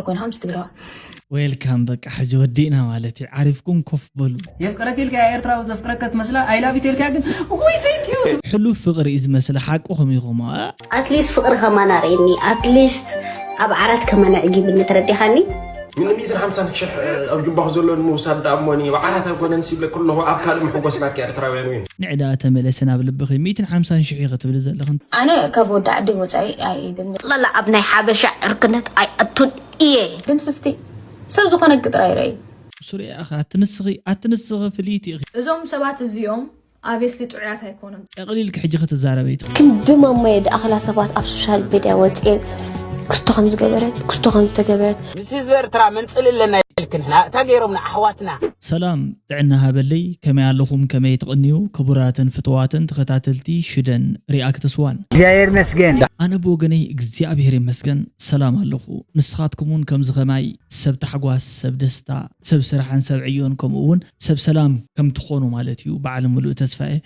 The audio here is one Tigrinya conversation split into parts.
ኮይንካ ምስ ትግራዋ ዌልካም። በቃ ሕጂ ወዲእና ማለት እዩ። ዓሪፍኩም ኮፍ በሉ። የፍቅረኪ ኢልካ ኤርትራዊ ዘፍቅረከ ትመስላ። I love you ኢልካ ግን ወይ thank you። ሕሉፍ ፍቕሪ እዩ ዝመስል ሓቁኹም ኢኹም። ኣትሊስት ፍቕሪ ከማን ኣርእየኒ ኣትሊስት ኣብ ዓራት ከማን ኣዕጊብኒ ተረዲኻኒ። ምን ሚእትን ሓምሳን ሽሕ ኣብ ጅባኹ ዘሎ ንምውሳድ ደኣ እሞኒ ብዓራት ኣይኮነን ሲብለ ኩለኹ ኣብ ካልእ ምሕጎስ ናካ ኤርትራውያን እውን ንዕዳ ተመለሰ ናብ ልብኺ። ሚእትን ሓምሳን ሽሕ ኢኺ ትብሊ ዘለኽን ኣነ ካብ ወዲ ዓዲ ወፃኢ ኣይኢድን ጠቕላላ ኣብ ናይ ሓበሻ ዕርክነት ኣይኣቱን እየ። ድምፅስቲ ሰብ ዝኾነ ግጥራ ይረኢ ሱሪያ ኢኻ ኣትንስኺ ኣትንስኺ ፍልይቲ ኢኺ። እዞም ሰባት እዚኦም ኣቤስሊ ጥዑያት ኣይኮኑን። ጠቕሊልኪ ሕጂ ክትዛረበይ ትኽእሊ። ክንዲ ማማየ ድኣኽላ ሰባት ኣብ ሶሻል ሚድያ ወፅኤን ክስቶ ከም ዝገበረት ክስቶ ከም ዝተገበረት ምስ ህዝቢ ኤርትራ መንፅል ኣለና ኢልክን ንሕና እታ ገይሮምና ኣሕዋትና ሰላም ጥዕና ሃበለይ። ከመይ ኣለኹም? ከመይ ትቕንዩ? ክቡራትን ፍትዋትን ተኸታተልቲ ሽደን ሪኣክትስ ዋን። እግዚኣብሔር ይመስገን። ኣነ ብወገነይ እግዚኣብሔር ይመስገን ሰላም ኣለኹ። ንስኻትኩም እውን ከምዚ ኸማይ ሰብ ታሕጓስ፣ ሰብ ደስታ፣ ሰብ ስራሕን ሰብ ዕዮን ከምኡ እውን ሰብ ሰላም ከም ትኾኑ ማለት እዩ በዓል ሙሉእ ተስፋ እየ።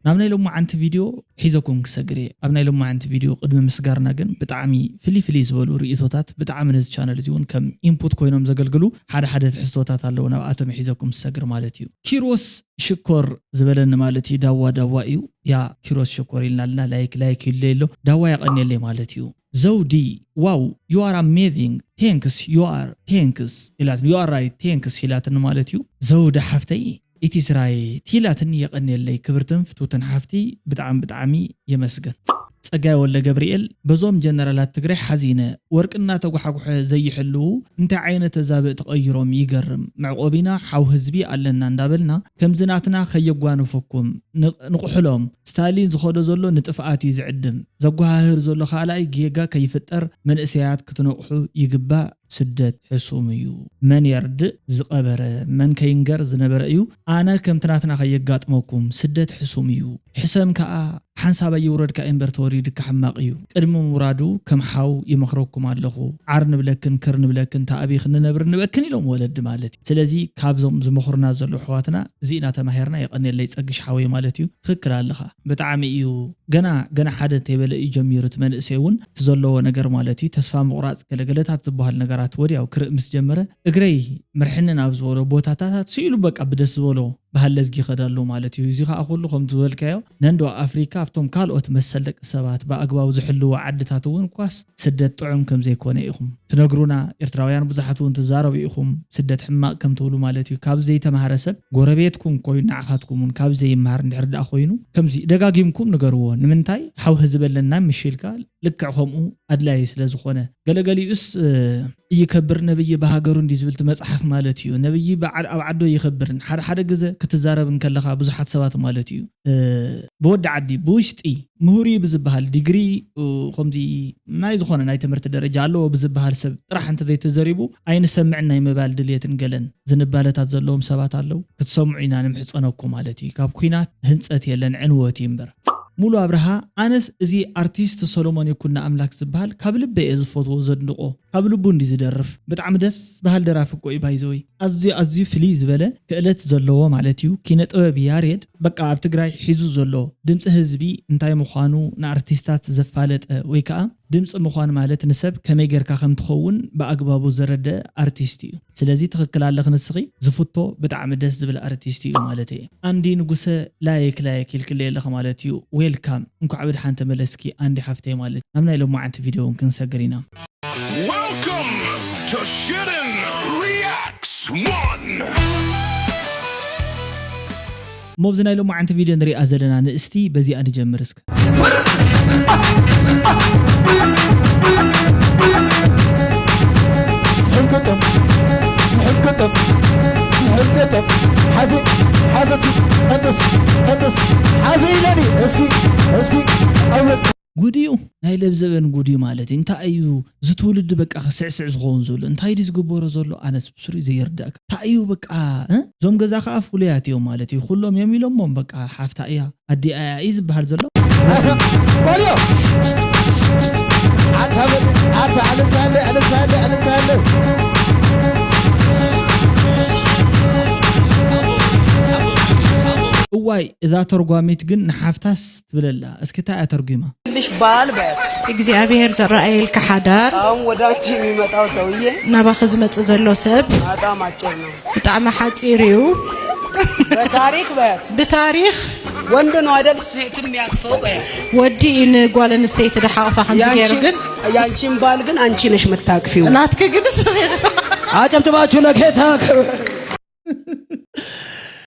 ናብ ናይ ሎማዓንቲ ቪድዮ ሒዘኩም ክሰግር እየ። ኣብ ናይ ሎማዓንቲ ቪድዮ ቅድሚ ምስጋርና ግን ብጣዕሚ ፍልይ ፍልይ ዝበሉ ርእይቶታት ብጣዕሚ ነዚ ቻነል እዚ እውን ከም ኢንፑት ኮይኖም ዘገልግሉ ሓደ ሓደ ትሕዝቶታት ኣለዉ፣ ናብኣቶም ሒዘኩም ክሰግር ማለት እዩ። ኪሮስ ሽኮር ዝበለኒ ማለት እዩ ዳዋ ዳዋ እዩ። ያ ኪሮስ ሽኮር ኢልና ኣለና ላይክ ላይክ ኢሉ ኣሎ ዳዋ የቐንየለይ ማለት እዩ። ዘውዲ ዋው you are amazing thanks you are thanks ኢላትኒ you are right thanks ኢላትኒ ማለት እዩ። ዘውዲ ሓፍተይ እቲ ስራይ ቲላትኒ የቐንየለይ ክብርትን ፍትውትን ሓፍቲ ብጣዕሚ ብጣዕሚ የመስግን። ጸጋይ ወልደ ገብርኤል በዞም ጀነራላት ትግራይ ሓዚነ ወርቂ እናተጓሓጉሐ ዘይሕልዉ እንታይ ዓይነት ተዛብእ ተቐይሮም ይገርም መዕቆቢና ሓው ህዝቢ ኣለና እንዳበልና ከምዚ ናትና ከየጓንፈኩም ንቑሕሎም ስታሊን ዝኸዶ ዘሎ ንጥፍኣት እዩ ዝዕድም ዘጓሃህር ዘሎ ካልኣይ ጌጋ ከይፍጠር መንእሰያት ክትነቕሑ ይግባእ። ስደት ሕሱም እዩ። መን የርድእ ዝቐበረ መን ከይንገር ዝነበረ እዩ። ኣነ ከምቲ ናትና ከየጋጥመኩም ስደት ሕሱም እዩ። ሕሰም ከኣ ሓንሳብ ኣይውረድካ እምበር ተወሪድካ ሕማቕ እዩ። ቅድሚ ምውራዱ ከም ሓው ይመኽረኩም ኣለኹ። ዓር ንብለክን ክር ንብለክን ተኣቢኽኒ ነብሪ ንበክን ኢሎም ወለዲ ማለት እዩ። ስለዚ ካብዞም ዝመኽሩና ዘለዉ ኣሕዋትና እዚ ኢና ተማሂርና። የቐንየለይ ጸግሽ ሓወይ ማለት እዩ። ትኽክል ኣለኻ። ብጣዕሚ እዩ ገና ገና ሓደ እንተይበለ እዩ ጀሚሩ እቲ መንእሰይ እውን እቲ ዘለዎ ነገር ማለት እዩ ተስፋ ምቑራፅ ገለገለታት ዝበሃል ነገራት ወዲያው ክርኢ ምስ ጀመረ እግረይ ምርሕኒ ናብ ዝበሎ ቦታታት ስኢሉ በቃ ብደስ ዝበሎ ባህል ለዝጊ ይኸድ ኣሎ ማለት እዩ። እዚ ከዓ ኩሉ ከም ዝበልካዮ ነንዶ ኣፍሪካ ኣብቶም ካልኦት መሰል ደቂ ሰባት ብኣግባቡ ዝሕልዎ ዓድታት እውን እኳስ ስደት ጥዑም ከም ዘይኮነ ኢኹም ትነግሩና። ኤርትራውያን ብዙሓት እውን ትዛረቡ ኢኹም ስደት ሕማቕ ከም ትብሉ ማለት እዩ። ካብ ዘይተማሃረ ሰብ ጎረቤትኩም ኮይኑ ንዓኻትኩም እውን ካብ ዘይመሃር እንድሕር ደኣ ኮይኑ ከምዚ ደጋጊምኩም ንገርዎ። ንምንታይ ሓው ህዝቢ ኣለና ምሽ ኢልካ ልክዕ ከምኡ ኣድላዪ ስለ ዝኾነ ገለገሊኡስ ይከብር ነብይ ብሃገሩ እንዲ ዝብል እቲ መፅሓፍ ማለት እዩ። ነብይ በዓል ኣብ ዓዶ ይኸብርን ሓደ ሓደ ግዘ ክትዛረብ እንከለኻ ብዙሓት ሰባት ማለት እዩ ብወዲ ዓዲ ብውሽጢ ምሁር እዩ ብዝበሃል ዲግሪ ከምዚ ናይ ዝኾነ ናይ ትምህርቲ ደረጃ ኣለዎ ብዝበሃል ሰብ ጥራሕ እንተዘይተዘሪቡ ኣይንሰምዕን ናይ ምባል ድልየትን ገለን ዝንባለታት ዘለዎም ሰባት ኣለዉ። ክትሰምዑ ኢና ንምሕፀነኩም ማለት እዩ። ካብ ኩናት ህንፀት የለን ዕንወት እዩ እምበር። ሙሉ ኣብርሃ ኣነስ እዚ ኣርቲስት ሰሎሞን ይኩን ንኣምላክ ዝበሃል ካብ ልበ እየ ዝፈትዎ ዘድንቆ ካብ ልቡ እንዲ ዝደርፍ ብጣዕሚ ደስ በሃል ደራፊ እኮ እዩ ባይዘወይ ኣዝዩ ኣዝዩ ፍልይ ዝበለ ክእለት ዘለዎ ማለት እዩ ኪነ ጥበብ ያሬድ በቃ ኣብ ትግራይ ሒዙ ዘሎ ድምፂ ህዝቢ እንታይ ምዃኑ ንኣርቲስታት ዘፋለጠ ወይ ከዓ ድምፂ ምዃን ማለት ንሰብ ከመይ ጌርካ ከም ትኸውን ብኣግባቡ ዘረደአ ኣርቲስት እዩ። ስለዚ ትኽክል ኣለኺ ንስኺ ዝፍቶ ብጣዕሚ ደስ ዝብል ኣርቲስት እዩ ማለት እየ። ኣንዲ ንጉሰ ላይክ ላይክ ኢልክለይ ኣለኺ ማለት እዩ። ዌልካም እንኳዕ ብድሓን ተመለስኪ ኣንዲ ሓፍተይ ማለት እዩ። ናብ ናይ ሎማዓንቲ ቪድዮ እውን ክንሰግር ኢና። Welcome to Shitten Reacts One. እሞ ኣብዚ ናይ ሎማዓንቲ ቪድዮ ንሪኣ ዘለና ንእስቲ በዚኣ ንጀምር እስከ። ጉድ እዩ ናይ ለብዘበን ጉድ እዩ ማለት እዩ እንታይ እዩ እዚ ትውልዲ በቃ ክስዕስዕ ዝኸውን ዘሎ እንታይ ድዩ ዝግበሮ ዘሎ ኣነስ ብስሩ እዩ ዘይርዳእካ እንታይ እዩ በቃ እ? እዞም ገዛ ከዓ ፍሉያት እዮም ማለት እዩ ኩሎም እዮም ኢሎሞም በቃ ሓፍታ እያ ኣዲኣ እያ እዩ ዝበሃል ዘሎ ቆልዮ ኣታ በል ኣታ ዕልልታለ ዕልልታለ ዕልልታለ እዋይ እዛ ተርጓሚት ግን ንሓፍታስ ትብለላ እስኪ እንታይ እያ ተርጒማ ትንሽ ባል በያት። እግዚኣብሔር ዘረኣየልካ ሓዳር። አሁን ወደ አንቺ የሚመጣው ሰውዬ ናባኺ ዝመጽእ ዘሎ ሰብ በጣም አጭር ነው። ብጣዕሚ ሓጺር እዩ። በታሪክ በያት። ብታሪክ ወንድ ነው አይደል ሴትን የሚያቅፈው በያት። ወዲ እዩ ንጓል ኣንስተይቲ ድሓቕፋ ከምዚ ገይሩ ግን ያንቺን ባል ግን አንቺ ነሽ የምታቅፊው። ናትኪ ግን ንስኺ አጨብጭባችሁ ለጌታ ክብር።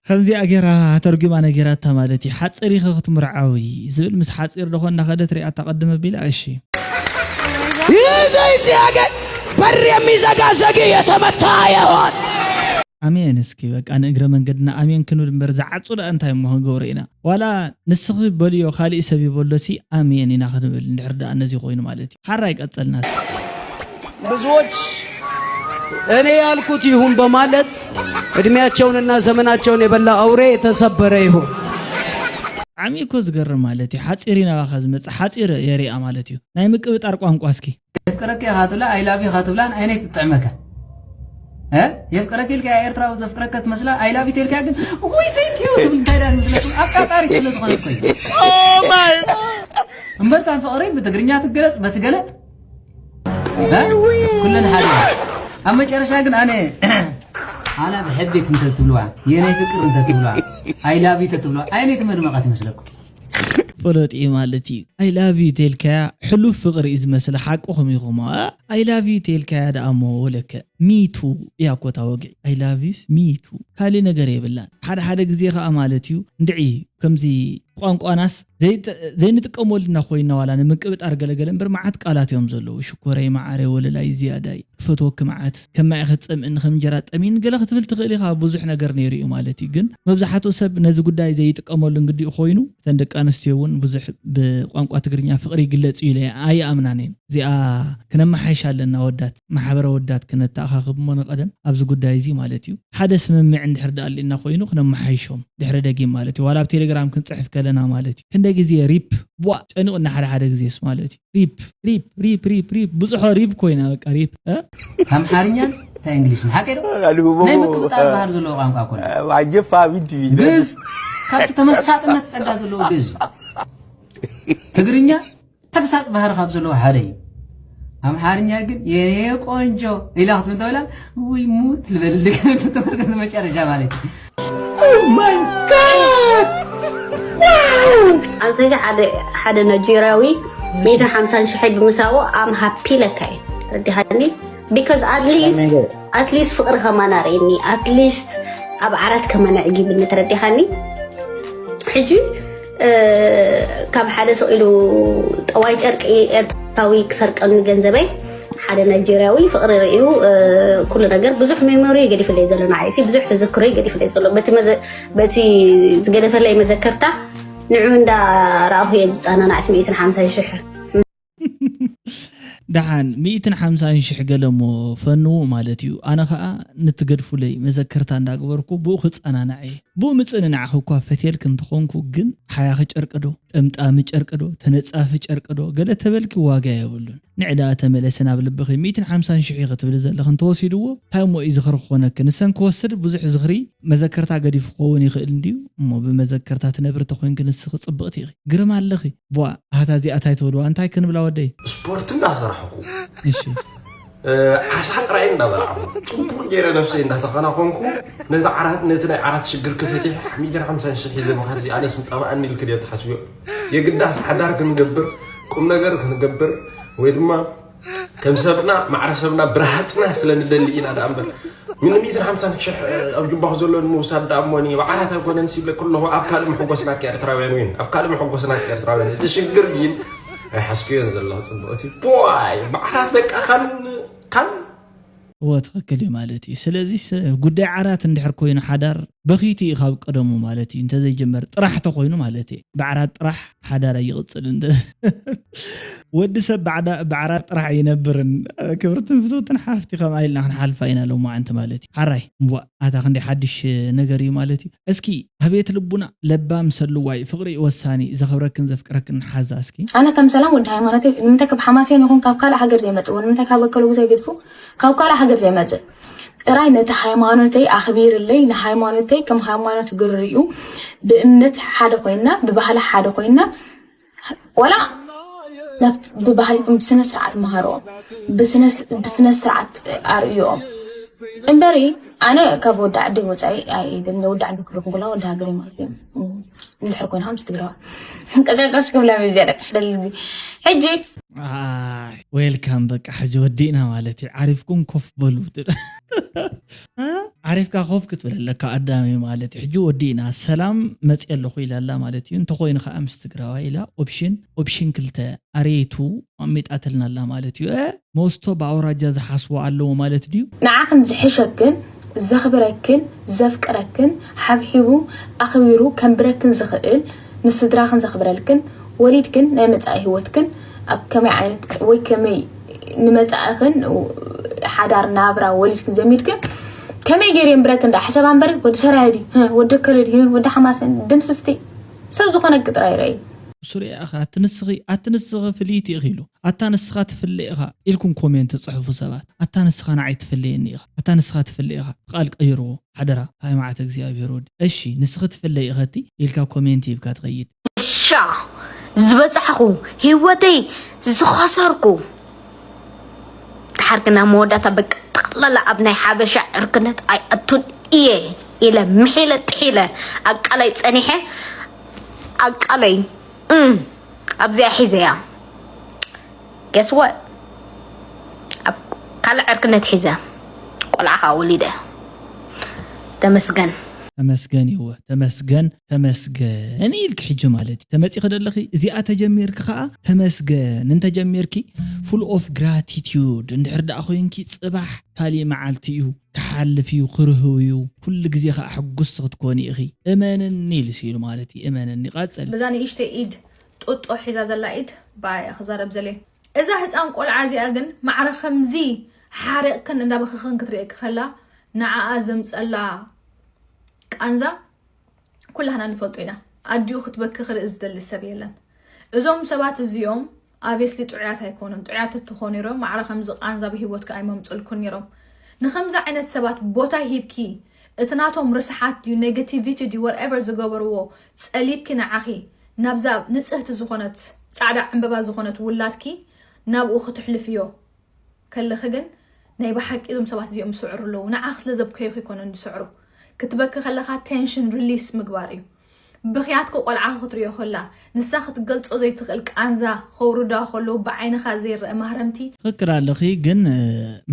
ከምዚኣ ገይራ ተርጉማ ነጊራታ ማለት እዩ። ሓፂር ኢኺ ክትምርዓዊ ዝብል ምስ ሓፂር ደኾ እናኸደት ሪኣታ ቅድም ኣቢላ እሺ ይህ ዘይት ሲያገኝ በር የሚዘጋ ዘግ የተመታ ይሆን። ኣሜን። እስኪ በቃ ንእግረ መንገድና ኣሜን ክንብል እምበር ዝዓፁ ደኣ እንታይ እሞ ክንገብሮ ኢና? ዋላ ንስኺ በልዮ ካሊእ ሰብ ይበሎ ሲ ኣሜን ኢና ክንብል እንድሕር ደኣ ነዚ ኮይኑ ማለት እዩ። ሓራይ ቀፀልና እስኪ። ብዙዎች እኔ ያልኩት ይሁን በማለት እድሜያቸውንና ዘመናቸውን የበላ አውሬ የተሰበረ ይሁን። ብጣዕሚ እኮ ዝገርም ማለት እዩ። ሓፂር እዩ ናባኻ ዝመፅእ ሓፂር የሪኣ ማለት እዩ። ናይ ምቅብጣር ቋንቋ እስኪ የፍቅረኪ ኢኻ ትብላ ኣይ ላቭ ኢኻ ትብላ ንዓይነይ ትጥዕመካ እ የፍቅረኪ ኢልካ ኤርትራዊ ዘፍቅረካ ትመስላ ኣይ ላቭ ኢልካ ግን ወይ ቴንክ ዩ ትብል እንታይ ዳ ዝመስለኩም ኣቃጣሪ ስለ ዝኾነት ኮይኑ እምበር ታን ፍቕሪ ብትግርኛ ትገለጽ በቲ ገለ እ ኩለን ሓደ ኣብ መጨረሻ ግን ኣነ ኣላ ብሕቤክ እንተ ትብልዋ የኔ ፍቅር እንተ ትብልዋ ኣይ ላቭ ዩ ተትብልዋ ኣየነይቲ መድመቐት ይመስለኩም ፈለጢ ማለት እዩ። ኣይ ላቭ ዩ ተልካያ ሕሉፍ ፍቕሪ እዩ ዝመስል ሓቅኹም ኢኹም። ኣይ ላቭ ዩ ተልካያ ደኣ እሞ ወለከ ሚቱ እያ እኮ እታ ወግዒ። ኣይ ላቭ ዩስ ሚቱ ካልእ ነገር የብላን። ሓደ ሓደ ግዜ ኸኣ ማለት እዩ እንድዒ ከምዚ ቋንቋናስ ዘይንጥቀመሉ ኢና ኮይና ዋላ ንምቅብጣር ገለገለ እምበር መዓት ቃላት እዮም ዘለዉ። ሽኮረይ መዓረይ ወለላይ ዝያዳይ ክፈትወኪ መዓት ከማይ ኢኺ ትጸምእኒ ከም እንጀራ ጠሚኒ ገለ ክትብል ትኽእል ኢኻ ብዙሕ ነገር ነይሩ እዩ ማለት እዩ ግን መብዛሕትኡ ሰብ ነዚ ጉዳይ ዘይጥቀመሉ እንግዲኡ ኮይኑ እተን ደቂ ኣንስትዮ እውን ብዙሕ ብቋንቋ ትግርኛ ፍቕሪ ይግለጽ እዩ ኢለ ኣይኣምናን እየን እዚኣ ክነመሓይሽ ኣለና ወዳት ማሕበረ ወዳት ክነተኣኻኽብ እሞ ንቐደም ኣብዚ ጉዳይ እዚ ማለት እዩ ሓደ ስምምዕ እንድሕር ደኣ ኣሊእና ኮይኑ ክነመሓይሾም ድሕሪ ደጊም ማለት እዩ ዋላ ኣብ ቴሌግራም ክንፅሕፍ ከለና ማለት እዩ ክንደ ግዜ ሪፕ ቧ ጨኒቑና ሓደ ሓደ ግዜስ ማለት እዩ ሪፕ ሪፕ ሪፕ ሪፕ ሪፕ ብዙሖ ሪፕ ኮይና በቃ ሪፕ እ? ኣምሓርኛን እንታይ እንግሊሽን ሓቀ ዶ ናይ ምቅብጣር ባህር ዘለዎ ቋንቋ ኮነ ኣጀፋ ቢንቲ ግዝ ካብቲ ተመሳጥነት ጸጋ ዘለዎ ግዝ እዩ። ትግርኛ ተግሳጽ ባህሪ ካብ ዘለዎ ሓደ እዩ። ኣምሓርኛ ግን የኔ ቆንጆ ኢላ ክትብል ተብላ ውይ ሙት ልበልልክ መጨረሻ ማለት እዩ። ኣንሰይቲ ሓደ ሓደ ናይጀርያዊ ሚእትን ሓምሳን ሽሕ ብምሳቦ ኣም ሃፒ ለካ እዩ ረዲሃኒ because at least at least ፍቅሪ ከማን ኣርእየኒ at least ኣብ ዓራት ከማን ኣዕጊብኒ ተረዲኻኒ ሕጂ ካብ ሓደ ስቕ ኢሉ ጠዋይ ጨርቂ ኤርትራዊ ክሰርቀኒ ገንዘበይ ሓደ ናይጀርያዊ ፍቅሪ ርእዩ ኩሉ ነገር ብዙሕ ሜሞሪ ገዲፍለይ ዘሎ ንዓይሲ ብዙሕ ተዘክሮ ገዲፍለይ ዘሎ በቲ መዘ- በቲ ዝገደፈለይ መዘከርታ ንዑ እንዳ ረኣኹ እየ ዝጸናናዕቲ ሚእትን ሓምሳን ሽሕ ደሓን ሚእትን ሓምሳን ሽሕ ገለ እሞ ፈንዉ ማለት እዩ ኣነ ኸኣ ንትገድፉለይ መዘከርታ እንዳግበርኩ ብኡ ክጸናናዕ እየ ብኡ ምጽንናዕኺ እኳ ፈትየልኪ እንተኾንኩ ግን ሓያኺ ጨርቂ ዶ ጠምጣሚ ጨርቂ ዶ ተነጻፊ ጨርቂ ዶ ገለ ተበልኪ ዋጋ የብሉን ንዕ ደኣ ተመለሲ ናብ ልብኺ ሚእትን ሓምሳን ሽሕ ኢኺ ትብሊ ዘለኺ እንተወሲድዎ እንታይ እሞ እዩ ዝኽሪ ክኾነኪ ንሰን ክወስድ ብዙሕ ዝኽሪ መዘከርታ ገዲፉ ክኸውን ይኽእል እንድዩ እሞ ብመዘከርታ ትነብሪ ተኾይንኪ ንስኺ ጽብቕቲ ኢኺ ግርም ኣለኺ ቧ ኣታ እዚኣ ታይ ትብልዋ እንታይ ክንብላ ወደይ ስፖርት እንዳሰራሕኩ እሺ ዓሳ ጥራይ እንዳበላዕኹ ፅቡቅ ገይረ ነብሰይ እንዳተኸናኸንኩ ነዚ ዓራት ነቲ ናይ ዓራት ሽግር ክፈትሕ ሚእትን ሓምሳን ሽሕ ሒዘ ምኻድ እዚ ኣነስ ምጠፋኣኒ ኢልክ ድዮ ትሓስብዮ የግዳስ ሓዳር ክንገብር ቁም ነገር ክንገብር ወይ ድማ ከም ሰብና ማዕረ ሰብና ብርሃፅና ስለ ንደሊ ኢና ደኣ እምበር ምን ሚእትን ሓምሳን ሽሕ ኣብ ጅባኹ ዘሎ ንምውሳድ ደኣ እሞኒ ብዓራት ኣይኮነን ሲብለ ኩለኹ ኣብ ካልእ መሐጎስናካ ኤርትራውያን ዊን ኣብ ካልእ መሐጎስናካ ኤርትራውያን እቲ ሽግር ግን ኣይሓስክዮን ዘለኹ ፅቡቅ እቲ ቦይ ብዓራት በቃ ካን ካን እወ ትኽክል እዩ ማለት እዩ። ስለዚስ ጉዳይ ዓራት እንድሕር ኮይኑ ሓዳር በኺቱ እዩ ካብ ቀደሙ ማለት እዩ እንተዘይጅመር ጥራሕ ተኾይኑ ማለት እየ። ብዓራት ጥራሕ ሓዳር ኣይቕፅል እንደ ወዲ ሰብ ብዓዳ- ብዓራት ጥራሕ ኣይነብርን። ክብርትን ፍትውትን ሓፍቲ ከምኣ ኢልና ክንሓልፋ ኢና ሎማዓንቲ ማለት እዩ። ሓራይ እምቧእ ኣታ ክንደይ ሓድሽ ነገር እዩ ማለት እዩ። እስኪ ኣቤት ልቡና ለባም ሰሉዋይ ፍቕሪ እዩ ወሳኒ ዘኽብረክን ዘፍቅረክን ሓዛ እስኪ። ኣነ ከም ሰላም ወዲ ሃይማኖተይ ንምንታይ ካብ ሓማሴን ይኹን ካብ ካልእ ሃገር ዘይመጽእ ወ ንምንታይ ካብ ኣከለጉዛይ ገድፉ ካብ ካልእ ሃገር ዘይመጽእ ጥራይ ነቲ ሃይማኖተይ ኣኽቢርለይ ንሃይማኖተይ ከም ሃይማኖት ግርሪኡ ብእምነት ሓደ ኮይንና ብባህሊ ሓደ ኮይንና ዋላ ናብ ብባህልኩም ብስነ ስርዓት መሃርኦም፣ ብስነ ስርዓት ኣርእዮም። እምበሪ ኣነ ካብ ወዲ ዓዲ ወፃኢ ኣይደልን። ወዲ ዓዲ ክልኹም ኩላ ወዲ ሃገር ማለት እዩ። እንድሕር ኮይንካ ምስ ትግራዋ ቀጫጫሽ ክብላ ብዝያ ደቂ ሕደልልቢ ሕጂ ዌልካም። በቃ ሕጂ ወዲእና ማለት እዩ። ዓሪፍኩም ኮፍ በሉ። ዓሪፍካ ኮፍ ክትብል ኣለካ ኣዳሚ ማለት እዩ። ሕጂ ወዲእና ሰላም መፅእ ኣለኹ ኢላ ኣላ ማለት እዩ። እንተኮይኑ ከዓ ምስ ትግራዋ ኢላ ኦፕሽን ኦፕሽን ክልተ ኣሬቱ ኣሚጣትልና ኣላ ማለት እዩ። ሞስቶ ብኣውራጃ ዝሓስቦ ኣለዎ ማለት ድዩ? ንዓኽን ዝሕሸክን ዘኽብረክን ዘፍቅረክን ሓብሒቡ ኣኽቢሩ ከንብረክን ዝኽእል ንስድራኽን ዘኽብረልክን ወሊድክን ናይ መፃኢ ህይወትክን ኣብ ከመይ ዓይነት ወይ ከመይ ንመፃእኽን ሓዳር ናብራ ወሊድክን ዘሚድክን ከመይ ገይሩ የንብረክን ዳ ሕሰባ እምበሪ ወዲ ሰራየ ድዩ ወዲ ከለ ድዩ ወዲ ሓማሰን ድምስስቲ ሰብ ዝኾነኪ ጥራይ ረኣይ። ስሩዕ ኢኻ ኣቲ ንስኺ ኣቲ ንስኺ ፍልይቲ ኢኺ ኢሉ ኣታ ንስኻ ትፍለ ኢኻ ኢልኩም ኮሜንት ትጽሕፉ ሰባት ኣታ ንስኻ ንዓይ ትፍለየኒ ኢኻ ኣታ ንስኻ ትፍለ ኢኻ ቃል ቀይርዎ ሓደራ ሃይማዓት እግዚኣብሔር ወዲ እሺ ንስኺ ትፍለ ኢኸቲ ኢልካ ኮሜንት ሂብካ ትኸይድ። ሻ ዝበጻሕኹ ሂወተይ ዝኸሰርኩ ድሓር ግና መወዳእታ በቃ ጠቕላላ ኣብ ናይ ሓበሻ ዕርክነት ኣይኣቱን እየ ኢለ ምሒለ ጥሒለ ኣብ ቃለይ ጸኒሐ ኣብ ቃለይ እም ኣብዚኣ ሒዘያ guess what ኣብ ካልእ ዕርክነት ሒዘ ቆልዓ ከዓ ወሊደ ተመስገን ተመስገን ይወ ተመስገን ተመስገን ኢልኪ ሕጂ ማለት እዩ ተመፂኺ ደለኺ እዚኣ ተጀሚርኪ ከዓ ተመስገን እንተጀሚርኪ full of gratitude እንድሕር ደኣ ኮይንኪ ፅባሕ ካሊእ መዓልቲ እዩ ክሓልፍ እዩ ክርህው እዩ ኩሉ ግዜ ከዓ ሕጉስቲ ክትኮኒ ኢኺ እመንኒ ኢሉ ሲሉ ማለት እዩ እመንኒ ቀፅል በዛ ንእሽተይ ኢድ ጡጦ ሒዛ ዘላ ኢድ ባያ ክዛረብ ዘለ እዛ ህፃን ቆልዓ እዚኣ ግን ማዕረ ከምዚ ሓሪቕክን እንዳበኸኽን ክትርእየኪ ከላ ንዓኣ ዘምፀላ ቃንዛ ኩላህና ንፈልጦ ኢና። ኣዲኡ ክትበኪ ክርኢ ዝደሊ ሰብ የለን። እዞም ሰባት እዚኦም ኣቤስሊ ጥዑያት ኣይኮኑን። ጥዑያት እትኾ ነይሮም ማዕረ ከምዚ ቃንዛ ብህይወትኪ ኣይመምፅልኩን ነይሮም። ንከምዚ ዓይነት ሰባት ቦታ ሂብኪ እቲ ናቶም ርስሓት ድዩ ኔጋቲቪቲ ድዩ whatever ዝገበርዎ ፀሊእኪ ንዓኺ ናብዛ ንፅህቲ ዝኾነት ፃዕዳ ዕምበባ ዝኾነት ውላድኪ ናብኡ ክትሕልፍዮ ከለኺ ግን ናይ ብሓቂ እዞም ሰባት እዚኦም ይስዕሩ ኣለዉ ንዓኽ ስለ ዘብከዩኺ ኣይኮነን ዝስዕሩ ክትበኪ ከለኻ ቴንሽን ሪሊስ ምግባር እዩ ብኽያትኪ ቆልዓኺ ክትሪኦ ከላ ንሳ ክትገልጾ ዘይትኽእል ቃንዛ ከውርዳ ከለዉ ብዓይንኻ ዘይረአ ማህረምቲ ትኽክል ኣለኺ ግን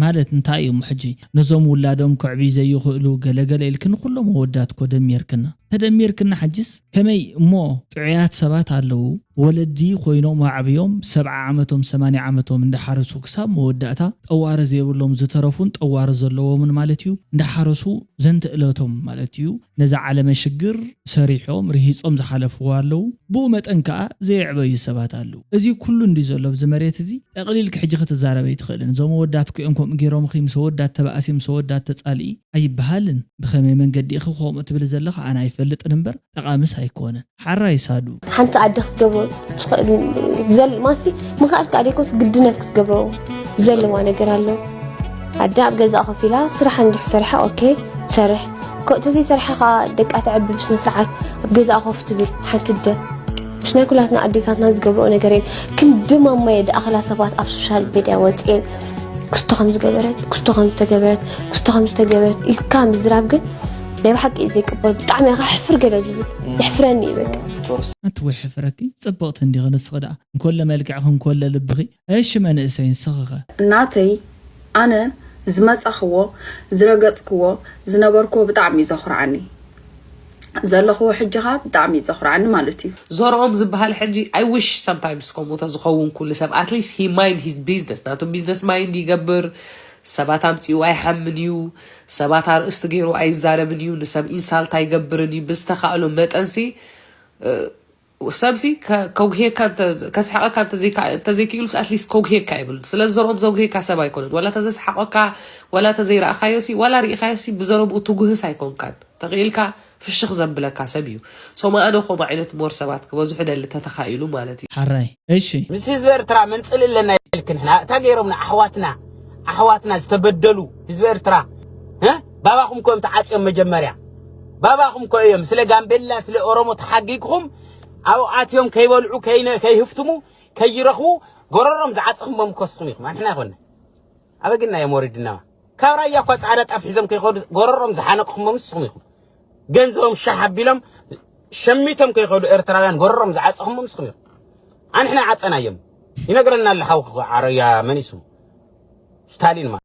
ማለት እንታይ እዩ እሞ ሕጂ ነዞም ውላዶም ከዕብዩ ዘይኽእሉ ገለገለ ኢልኪ ንኹሎም ኣወዳት እኮ ደሚርክና ተደሚርክና ሕጅስ ከመይ እሞ ጥዑያት ሰባት ኣለዉ ወለዲ ኮይኖም ኣዕብዮም ሰብዓ ዓመቶም ሰማንያ ዓመቶም እንዳሓረሱ ክሳብ መወዳእታ ጠዋሪ ዘይብሎም ዝተረፉን ጠዋሪ ዘለዎምን ማለት እዩ እንዳሓረሱ ዘንተ እለቶም ማለት እዩ ነዛ ዓለመ ሽግር ሰሪሖም ርሂጾም ዝሓለፍዎ ኣለዉ ብኡ መጠን ከኣ ዘየዕበዩ ሰባት ኣለዉ እዚ ኩሉ እንዲ ዘሎ ኣብዚ መሬት እዚ ጠቕሊልኪ ሕጂ ክትዛረብ ኣይትኽእልን እዞም ኣወዳት ኩኦም ከምኡ ገይሮምኺ ምስ ኣወዳት ተባእሲ ምስ ኣወዳት ተጻልኢ ኣይበሃልን ብኸመይ መንገዲ ኢኺ ከምኡ ትብሊ ዘለኺ ኣነ ኣይፈልጥን እምበር ጠቓምስ ኣይኮነን ሓራይ ሳዱ ሓንቲ ኣደ ክትገብሮ ትኽእል ዘል ማሲ ምኽኣል ከዓ ደይኮስ ግድነት ክትገብሮ ዘለዋ ነገር ኣሎ ኣደ ኣብ ገዛኣ ኮፍ ኢላ ስራሕ እንድሕ ሰርሓ ኦኬ ትሰርሕ ተዘይሰርሓ ከዓ ደቃ ተዕቢ ብስነ ስርዓት ኣብ ገዛኣ ኮፍ ትብል ሓንቲ ኣደ ምስ ናይ ኩላትና ኣዴታትና ዝገብርኦ ነገር እየን ክንዲ ማማየ ደኣኽላ ሰባት ኣብ ሶሻል ሜድያ ወፅኤን ክስቶ ከም ዝገበረት ክስቶ ከም ዝተገበረት ክስቶ ከም ዝተገበረት ኢልካ ምዝራብ ግን ናይ ብሓቂ እዩ ዘይቅበል ብጣዕሚ ኢኻ ሕፍር ገለ ዝብል የሕፍረኒ እዩ በቃ ኣንቲ ወይ ሕፍረኪ ፅብቕቲ እንዲኺ ንስኺ ደኣ እንኮለ መልክዕኺ እንኮለ ልብኺ እሺ መንእሰይ ንስኺኸ ናተይ ኣነ ዝመፃኽዎ ዝረገፅክዎ ዝነበርክዎ ብጣዕሚ እዩ ዘኹርዓኒ ዘለኽዎ ሕጂ ኸዓ ብጣዕሚ እዩ ዘኹርዓኒ ማለት እዩ። ዘርኦም ዝበሃል ሕጂ I wish sometimes ከምኡ ተዝኸውን ኩሉ ሰብ at least he mind his business ናቱ business mind ይገብር ሰባት ኣምፂኡ ኣይሓምን እዩ ሰባት ኣርእስቲ ገይሩ ኣይዛረብን እዩ ንሰብ insult ኣይገብርን እዩ ብዝተኻእሎ መጠንሲ ሰብሲ ከጉህየካ ከስሕቐካ እንተዘይክኢሉስ ኣትሊስት ከጉህየካ የብሉን። ስለዚ ዘርኦም ዘጉህየካ ሰብ ኣይኮነን። ዋላ ተዘስሓቐካ ዋላ ተዘይረኣኻዮሲ ዋላ ርኢኻዮሲ ብዘረብኡ ትጉህስ ኣይኮንካን። ተኽኢልካ ፍሽኽ ዘብለካ ሰብ እዩ። ሶ ኣነ ከምኡ ዓይነት ሞር ሰባት ክበዝሑ ደሊ ተተኻኢሉ ማለት እዩ። ሓራይ እሺ። ምስ ህዝቢ ኤርትራ መንጽል ኣለና ኢልክን ንሕና እታ ገይሮምና ኣሕዋትና ኣሕዋትና ዝተበደሉ ህዝቢ ኤርትራ ባባኹም ኮ እዮም ተዓጽዮም መጀመርያ ባባኹም ኮ እዮም ስለ ጋምቤላ ስለ ኦሮሞ ተሓጊግኹም ኣብኡ ኣትዮም ከይበልዑ ከይህፍትሙ ከይረኽቡ ጎረሮም ዝዓፀኹሞም እኮ ንስኹም ኢኹም፣ ኣንሕና ኣይኮነ። ኣበግና እዮም ወሪድና። ካብ ራያ እኳ ፃዕዳ ጣፍ ሒዞም ከይኸዱ ጎረሮም ዝሓነቕኹሞም ንስኹም ኢኹም። ገንዘቦም ሻሕ ኣቢሎም ሸሚቶም ከይኸዱ ኤርትራውያን ጎረሮም ዝዓፀኹሞም ንስኹም ኢኹም። ኣንሕና ዓፀናዮም። ይነግረና ኣሎ ሓውኺ ዓረያ መን እዩ ስሙ? ስታሊን ማለት።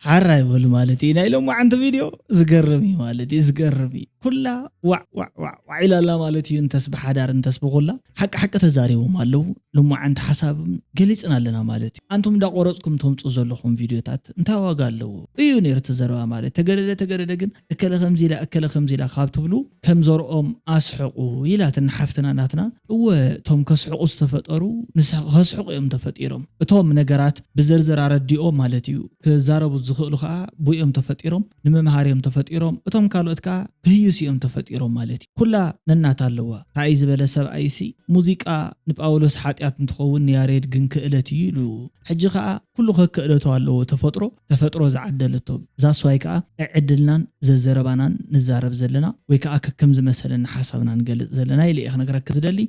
ሓራ ይበሉ ማለት እዩ። ናይ ሎማዓንቲ ቪድዮ ዝገርም እዩ ማለት እዩ። ዝገርም እዩ። ኩላ ዋዕ ዋዕ ዋዕ ዋዕ ኢላ ኣላ ማለት እዩ። እንተስ ብሓዳር እንተስ ብኹላ ሓቂ ሓቂ ተዛሪቦም ኣለዉ። ሎማዓንቲ ሓሳብ ገሊፅና ኣለና ማለት እዩ። ኣንቱም እንዳቆረፅኩም ተምፁ ዘለኹም ቪድዮታት እንታይ ዋጋ ኣለዎ እዩ ነይሩ እቲ ዘረባ ማለት። ተገደደ ተገደደ ግን እከለ ከምዚ ኢላ እከለ ከምዚ ኢላ ካብ ትብሉ ከም ዘርኦም ኣስሕቑ ኢላትና ሓፍትና ናትና። እወ እቶም ከስሕቑ ዝተፈጠሩ ንስ- ከስሕቑ እዮም ተፈጢሮም። እቶም ነገራት ብዝርዝር ኣረዲኦም ማለት እዩ ክዛረቡ ዝኽእሉ ከዓ ብኡ እዮም ተፈጢሮም፣ ንመምሃሪ እዮም ተፈጢሮም። እቶም ካልኦት ከዓ ክህዩስ እዮም ተፈጢሮም ማለት እዩ። ኩላ ነናታ ኣለዋ። እንታይ ዝበለ ሰብኣይሲ ሙዚቃ ንጳውሎስ ሓጢኣት እንትኸውን ንያሬድ ግን ክእለት እዩ ኢሉ። ሕጂ ከዓ ኩሉ ከክእለቱ ኣለዎ ተፈጥሮ ተፈጥሮ ዝዓደለቶ። ዛስዋይ ከዓ ዕድልናን ዘዘረባናን ንዛረብ ዘለና ወይ ከዓ ከከም ዝመሰለና ሓሳብና ንገልፅ ዘለና ኢለ እየ ክነግረክ ዝደሊ።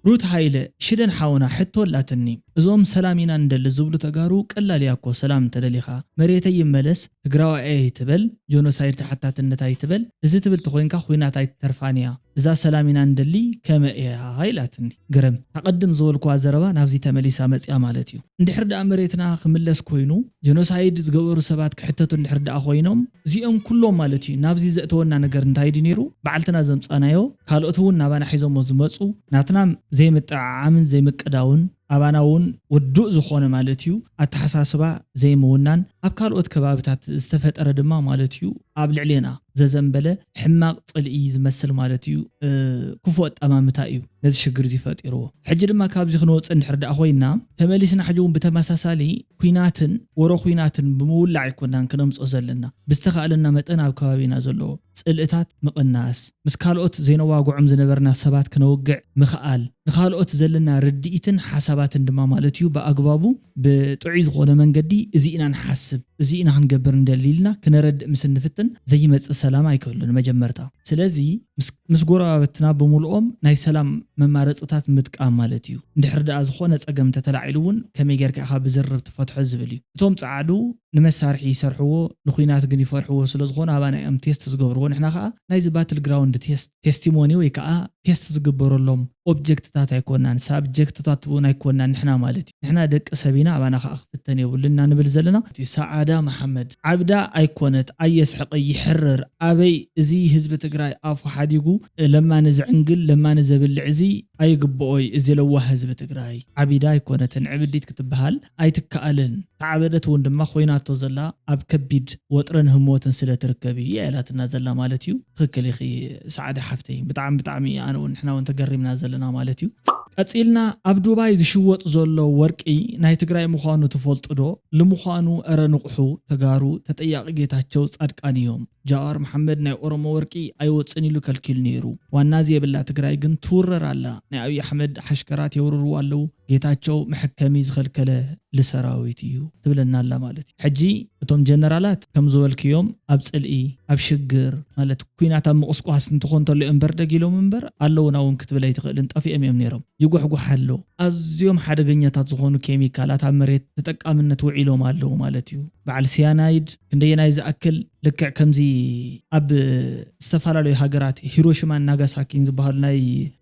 ሩት ሃይለ ሽደን ሓውና ሕቶ ኣላትኒ። እዞም ሰላም ኢና ንደሊ ዝብሉ ተጋሩ ቀላል እያ እኮ ሰላም እንተደሊኻ መሬተይ ይመለስ ትግራዋይ ኣይትበል ጆኖሳይድ ተሓታትነት ኣይትበል እዚ ትብል ተኮይንካ ኩናት ኣይትተርፋን እያ እዛ ሰላም ኢና ንደሊ ከመ እያ ኢላትኒ። ግርም ታቐድም ዝበልኩዋ ዘረባ ናብዚ ተመሊሳ መፅያ ማለት እዩ። እንድሕር ደኣ መሬትና ክምለስ ኮይኑ ጀኖሳይድ ዝገበሩ ሰባት ክሕተቱ እንድሕር ደኣ ኮይኖም እዚኦም ኩሎም ማለት እዩ ናብዚ ዘእተወና ነገር እንታይ ድዩ ነይሩ? በዓልትና ዘምፃናዮ ካልኦት እውን ናባና ሒዞሞ ዝመፁ ናትና ዘይምጥዕዓምን ዘይምቅዳውን ኣባና እውን ውዱእ ዝኾነ ማለት እዩ ኣተሓሳስባ ዘይምውናን ኣብ ካልኦት ከባብታት ዝተፈጠረ ድማ ማለት እዩ ኣብ ልዕሌና ዘዘንበለ ሕማቕ ፅልኢ ዝመስል ማለት እዩ ክፉእ ኣጠማምታ እዩ ነዚ ሽግር እዚ ፈጢርዎ። ሕጂ ድማ ካብዚ ክንወፅእ እንድሕር ደኣ ኮይንና ተመሊስና ሕጂ እውን ብተመሳሳሊ ኲናትን ወረ ኲናትን ብምውላዕ ኣይኮናን ክነምፅኦ ዘለና። ብዝተኻእለና መጠን ኣብ ከባቢና ዘለዎ ፅልእታት ምቕናስ፣ ምስ ካልኦት ዘይነዋግዖም ዝነበርና ሰባት ክነውግዕ ምኽኣል፣ ንኻልኦት ዘለና ርድኢትን ሓሳባትን ድማ ማለት እዩ ብኣግባቡ ብጥዑይ ዝኾነ መንገዲ እዚ ኢና ንሓስብ፣ እዚ ኢና ክንገብር ንደሊ ኢልና ክነረድእ ምስ እንፍትን ዘይመፅእ ሰላም ኣይክህሉን መጀመርታ። ስለዚ ምስ ጎረባብትና ብምልኦም ናይ ሰላም መማረፅታት ምጥቃም ማለት እዩ። እንድሕር ደኣ ዝኾነ ፀገም እንተተላዒሉ እውን ከመይ ጌርካ ኢኻ ብዝርርብ ትፈትሖ ዝብል እዩ። እቶም ፀዓዱ ንመሳርሒ ይሰርሕዎ ንኹናት ግን ይፈርሕዎ ስለዝኾኑ ኣባና እዮም ቴስት ዝገብርዎ ንሕና ከዓ ናይዚ ባትል ግራውንድ ቴስት ቴስቲሞኒ ወይ ከዓ ቴስት ዝግበረሎም ኦብጀክትታት ኣይኮናን ሳብጀክትታት እውን ኣይኮናን ንሕና ማለት እዩ ንሕና ደቂ ሰብ ኢና ኣባና ከዓ ክፍተን የብሉና ንብል ዘለና ሰዓዳ መሓመድ ዓብዳ ኣይኮነት ኣየስሕቂ ይሕርር ኣበይ እዚ ህዝቢ ትግራይ ኣፉ ሓዲጉ ለማኒ ዝዕንግል ለማኒ ዘብልዕ እዚ ኣይግብኦይ እዚ ለዋህ ህዝቢ ትግራይ ዓቢዳ ኣይኮነትን ዕብዲት ክትበሃል ኣይትከኣልን ተዓበደት እውን ድማ ኮይናቶ ዘላ ኣብ ከቢድ ወጥርን ህሞትን ስለ ትርከብ እዩ እያ ኢላትና ዘላ ማለት እዩ ትክክል ኢኺ ሰዓደ ሓፍተይ ብጣዕሚ ብጣዕሚ ኣነ እውን ንሕና እውን ተገሪምና ዘለና ማለት እዩ ቀፂልና ኣብ ዱባይ ዝሽወጥ ዘሎ ወርቂ ናይ ትግራይ ምዃኑ ትፈልጡ ዶ ንምዃኑ እረ ንቕሑ ተጋሩ ተጠያቒ ጌታቸው ፃድቃን እዮም ጃዋር መሓመድ ናይ ኦሮሞ ወርቂ ኣይወፅን ኢሉ ከልኪሉ ነይሩ ዋና ዝየብላ ትግራይ ግን ትውረር ኣላ ናይ ኣብይ ኣሕመድ ሓሽከራት የውርርዋ ኣለዉ ጌታቸው መሐከሚ ዝኸልከለ ልሰራዊት እዩ ትብለና ኣላ ማለት እዩ ሕጂ እቶም ጀነራላት ከም ዝበልክዮም ኣብ ፅልኢ ኣብ ሽግር ማለት ኩናት ኣብ ምቕስቋስ እንትኾን ተሎ እዮም በርደግ ኢሎም እምበር ኣለውና እውን ክትብል ኣይትኽእልን ጠፊኦም እዮም ነይሮም ይጉሕጉሕ ኣሎ ኣዝዮም ሓደገኛታት ዝኾኑ ኬሚካላት ኣብ መሬት ተጠቃምነት ውዒሎም ኣለዉ ማለት እዩ በዓል ሲያናይድ ክንደየናይ ዝኣክል ልክዕ ከምዚ ኣብ ዝተፈላለዩ ሃገራት ሂሮሽማን ናጋሳኪን ዝበሃሉ ናይ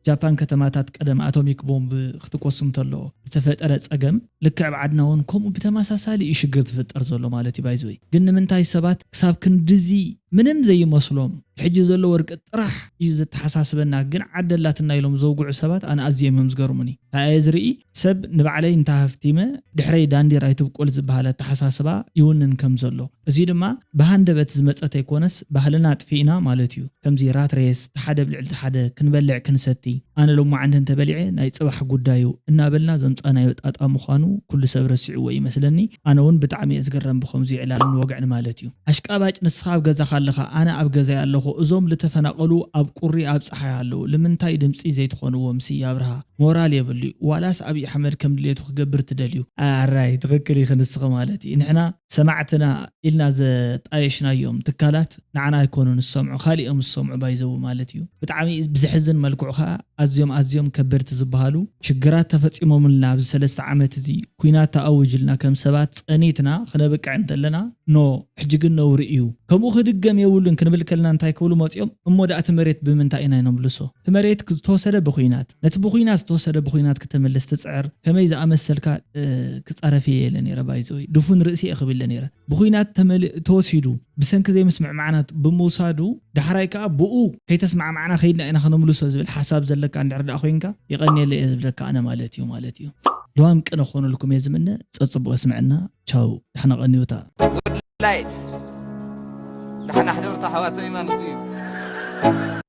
ጃፓን ከተማታት ቀደም ኣቶሚክ ቦምብ ክትኮሱ እንተሎ ዝተፈጠረ ፀገም ልክዕ ብዓድና እውን ከምኡ ብተመሳሳሊ እዩ ሽግር ዝፍጠር ዘሎ ማለት እዩ ባይዘወይ ግን ንምንታይ ሰባት ክሳብ ክንድዚ ምንም ዘይመስሎም ሕጂ ዘሎ ወርቂ ጥራሕ እዩ ዘተሓሳስበና ግን ዓደላትና ኢሎም ዘውግዑ ሰባት ኣነ ኣዝዮም እዮም ዝገርሙኒ እንታይ እየ ዝርኢ ሰብ ንባዕለይ እንተ ሃፍቲመ ድሕረይ ዳንዴር ኣይትብቆል ዝበሃል ኣተሓሳስባ ይውንን ከም ዘሎ እዚ ድማ ብሃንደበት ዝመፀ ተይኮነስ ባህልና ኣጥፊእና ማለት እዩ ከምዚ ራት ሬስ ተሓደ ብልዕሊ ተሓደ ክንበልዕ ክንሰቲ ኣነ ሎማዓንቲ እንተበሊዐ ናይ ፅባሕ ጉዳዩ እናበልና ዘምፃእናዮ ጣጣ ምዃኑ ኩሉ ሰብ ረሲዕዎ ይመስለኒ ኣነ እውን ብጣዕሚ እየ ዝግረም ብከምዚ ዕላልን ወግዕን ማለት እዩ ኣሽቃባጭ ንስኻ ኣብ ገዛኻ ኣለኻ ኣነ ኣብ ገዛይ ኣለኹ እዞም ልተፈናቐሉ ኣብ ቁሪ ኣብ ፀሓይ ኣለዉ ልምንታይ ድምፂ ዘይትኾንዎም ስየ ኣብርሃ ሞራል የብሉ እዩ ዋላስ ኣብይ ኣሕመድ ከም ድሌቱ ክገብር ትደልዩ ኣራይ ትኽክል ኢኺ ንስኺ ማለት እዩ ንሕና ሰማዕትና ኢልና ዘጣየሽናዮም ትካላት ንዓና ኣይኮኑን ዝሰምዑ ካሊኦም ዝሰምዑ ባይዘው ማለት እዩ ብጣዕሚ ብዝሕዝን መልክዑ ከዓ እዚኦም ኣዝዮም ከበድቲ ዝበሃሉ ሽግራት ተፈጺሞምልና ኣብዚ ሰለስተ ዓመት እዚ ኲናት ተኣውጅልና ከም ሰባት ጸኒትና ክነብቅዕ እንተለና፣ ኖ፣ ሕጂ ግን ነውሪ እዩ። ከምኡ ክድገም የብሉን ክንብል ከለና እንታይ ክብሉ መጺኦም? እሞ ደኣ እቲ መሬት ብምንታይ ኢና ነምልሶ? እቲ መሬት ዝተወሰደ ብኹናት፣ ነቲ ብኹናት ዝተወሰደ ብኹናት ክተመልስ ትጽዕር፣ ከመይ ዝኣመሰልካ፣ እ፣ ክጻረፍ እየ ኢለ ነይረ። ባይዘወይ ድፉን ርእሲ እየ ክብል ኢለ ነይረ። ብኹናት ተመሊ-፣ ተወሲዱ ብሰንኪ ዘይምስምዕማዕናት ብምውሳዱ፣ ዳሕራይ ከኣ ብኡ ከይተስማዕማዕና ከይድና ኢና ክነምልሶ ዝብል ሓሳብ ዘለካ እንድሕር ደኣ ኮይንካ፣ የቐንየለይ እየ ዝብለካ ኣነ ማለት እዩ፣ ማለት እዩ። ልዋም ቅነ ክኾነልኩም እየ ዝምነ። ጸጽቡቕ ስምዕና። ቻው። ዳሕና ቀንዩታ። ላይት ዳሕና ሕደርታ ኣሕዋት ሃይማኖት እዩ።